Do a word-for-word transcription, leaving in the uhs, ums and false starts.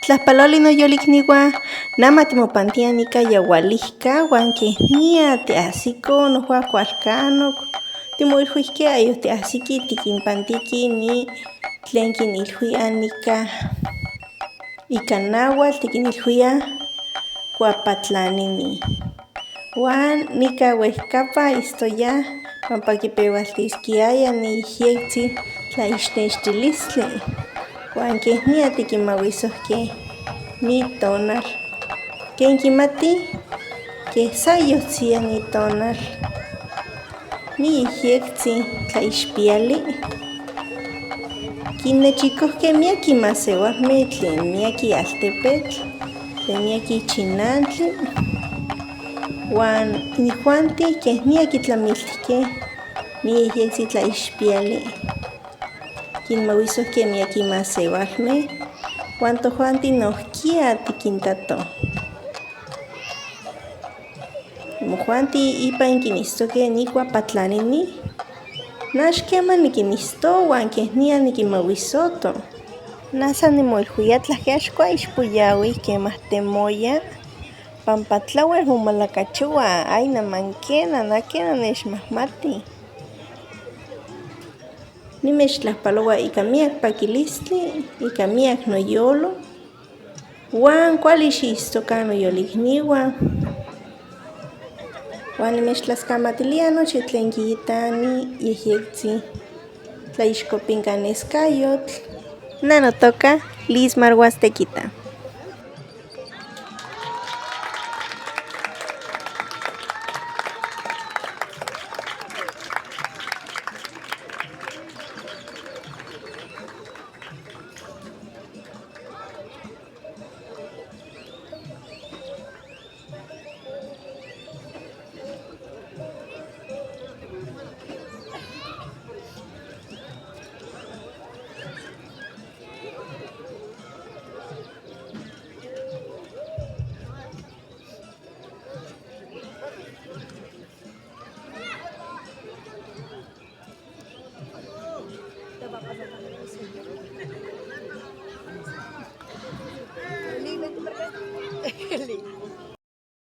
Tlajpaloli noyolikniwa, nama timopantia nika yawalijka huan keh nia tiahsiko nohua kualkanok, timoilhuijke ayoh tiahsiki tikinpantiki ni tlen kinilhuia nika ika nahual tikinilhuia kuapatlanini. Huan nika huejkapa istoya pampa kipehualtisquiaya ni yejyectzi tlaixnextilisli. Huan keh nia tikimahuisohke ni tonal. Ken kimati, keh sa yojtziya ni tonal. Ni yejyectzi tlaixpiali. Kinnechikojke miaki masehualme tlen miaki altepetl, tlen miaki chinantli, huan inijuanti keh nia kitlamiltijke ni yejyectzi tlaixpiali. Kinmahuisohke miaki masehualme, huan tojuanti nojkia tikintato. Imojuanti ipan kinistoke ni kuapatlanini. Na xkema nikinisto huan keh nia nikinmahuisoto. Na san nimoilhuia tlahke axkua ixpoyahui kemah temoya, pampa tlahuel momalakachohua, ay naman kena, na kena nechmahmati. Nimechtlajpalohua ika miak pakilistli, ika miak noyolo, huan kuali xiistoka noyolikniwa. Huan nimechtlaskamatilia nochi tlen kiita ni yejyectzi tlaixcopincanescayot. Na notoka Lismar Huastequita.